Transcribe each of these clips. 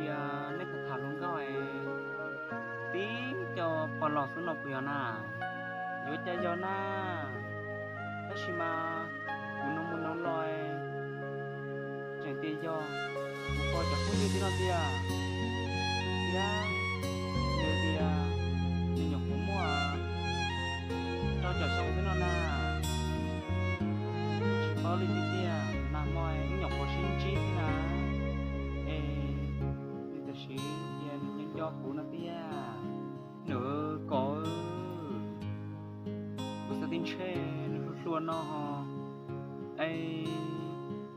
Tias nej tham tham hluas nkauj es tib co pog laus xwb no puas yog na? Yuav cas yog na. Tab sis mas kuv nug mus nug los tseem tias yog kuv pog cov phooj ywg xwb no tiag. Thiab nws tias nws nyuam qhuav muaj rau caum xyoo xwb no na. Tsis paub li tiag tiag, nag hmo ib nyuam qhuav sib ntsib xwb na. Es nws tam sim tias nws nco nco kuv no tiag. Nws kom kuv xav tias ntshe nws hluas hluas no ho, es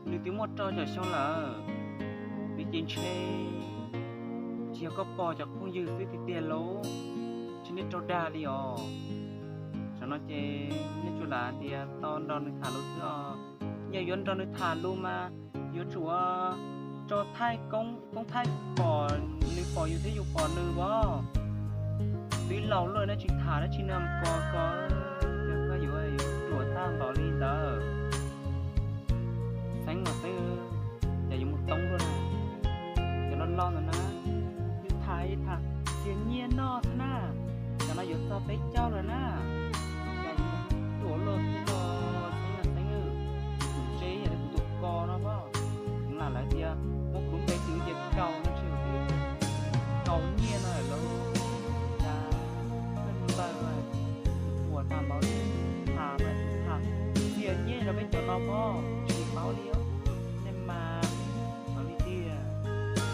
nws twb muaj rau caum xyoo lawm, nws ces ntshe tsis yog koj pog cov phooj ywg xwb tiag tiag lauj, tsis nej raug dag li os. Tam no ces nej tsuas lam tias tau nrog nws tham lus xwb os. Yog yuav nrog nws tham lus mas yuav tsum tso thaij koob thaij pom nws pom yus thiab yus pom nws os. Twb laus lawm nej tsis tham dab tsi no ko ko, yog koj yuav yuav ruam tag npaum li ntawd. Xeeb mas xeeb, cas yuav mus toob luaj na. Cov loj loj ntawd na, yus tham ib tham txias nyiaj noj xwb na, cov no yuav txog peb caug lawm na. Cas yuav ruam luaj xwb os, xeeb mas xeeb, tus ntse yam li kuv tus ko no mas, kuv lam lawv tias muab kuv lub npe twv ces kaus no tsis kaus nyiaj no lawm lauj. Cas koj npawg ruam tag npaum li, tham mas tham txias nyiaj rau peb cov no pob.